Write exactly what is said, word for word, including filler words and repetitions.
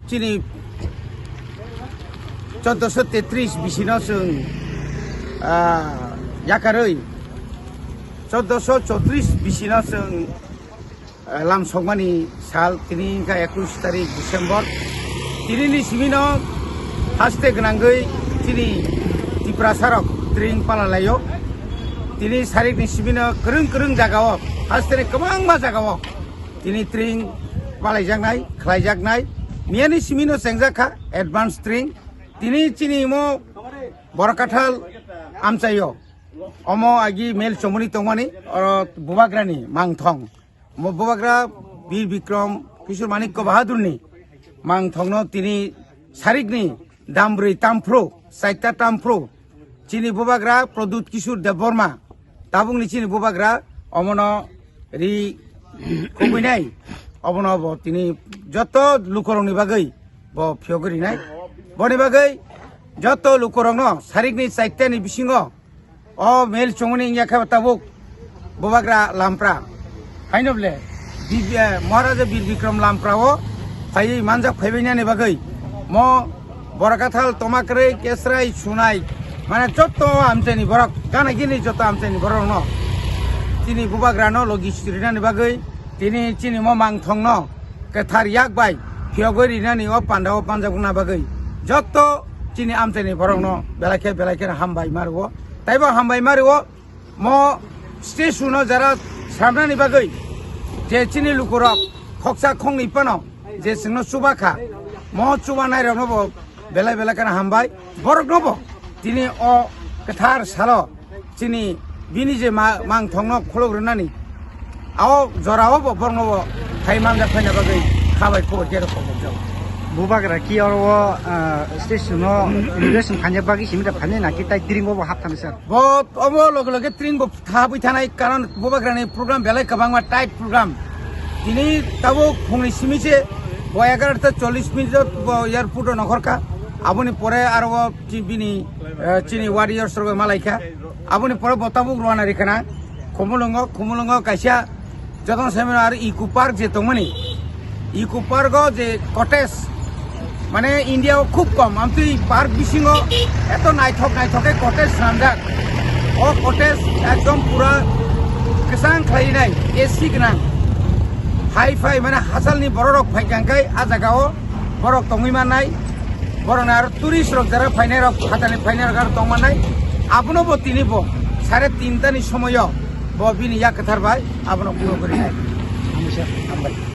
Chini chauddosho tetris bisino chwng, ah, yakarwi chauddosho chotris bisino chwng, ah, lam sokmani sal, tini wngkha ekush tarik December. Tinini simino haste gwnangwi chini Tiprasarok tring palalaio. Tini sarikni simino kwrwng kwrwng jagao, hasteni kwbangma jagao tini tring palaijaknai, khlaijaknai. Miyani simino chengjak kha advance tring. Tini chini imo Borakathal amchaio. Omo agi mel chomoni tongmani, oro Bubagrani mangthong. Omo Bubagra Bir Bikram Kishore Manikya Bahadurni mangthongno tini sarikni dambrwi tamphro, saita tamphro. Chini Bubagra Pradyut Kishore Debbarma. Tabukni chini Bubagra omono ri kubuinai. Obono bo tini joto lukurokni bagwi bo phiyogwi rinai. Boni bagwi joto lukurokno sarikni chaitani bisingo o mel chongoni wngya khe tabuk Bubagra Lampra. Haino bole, Bi-, eh, Maharaja Bir Bikram Lampra o phaiwi manjak phaibainani bagwi mo Borakathal, Tomakrwi, Kesrai, Sunai, mane joto amchaini borok, gana gini joto amchaini borokno chini Bubagrano logi sirinani bagwi tini chini mo mangthongno kwthar yak bai phiyogwi rinani o pandao panjakna bagwi joto chini amchaini borokno belai khe belai khe hambai ma rwo. Taibo hambai ma rwo, mo stage uno jara sramnani bagwi je chini lukurok khoksa khongni phano je chwngno chuba kha, mo chubanai rokno bo belai belai kheno hambai. Borokno bo tini o kwthar salo chini bini je ma-, mangthongno khuluk rwnani, ao jorao bo borokno bo phai manjak phaina bagwi kha bai khobor khe rw khobor jago. Bubagra ki oro o, ah, station no inauguration khaina bagwi simi da phainai na ki tai tring bo bo hap thani sir? Bo omo loge loge tring bo thabwi thanai, karon Bubagrani program belai kwbangma tight program. Tini tabuk phungni simi se bo egarota chollish minute o bo airport o nongkhor kha. Aboni pore aro o chi-, bini, eh, chini warriors rok malai kha. Aboni pore bo tabuk rwna ri khana Khumulwngo, Khumulwngo kaisa jotono saimanwi aro Eco Park je tongmani, Eco Park o je cottage, mane India o khub kom, amtwi park bisingo eto naithok naithok khe cottage swnamjak. O cottage ekdom pura kwchang khlainai, A C gwnang, hi-fi, mane hachalni bororok phaikha hwnkhe a jagao borok tongwi mannai. Borokni aro tourist rok jara phainairok, phatani phainairok aro tongmannai. Abono bo tini bo sare tinta ni somoyo bo bini yak kwthar bai abono puro kori nai. Hambai.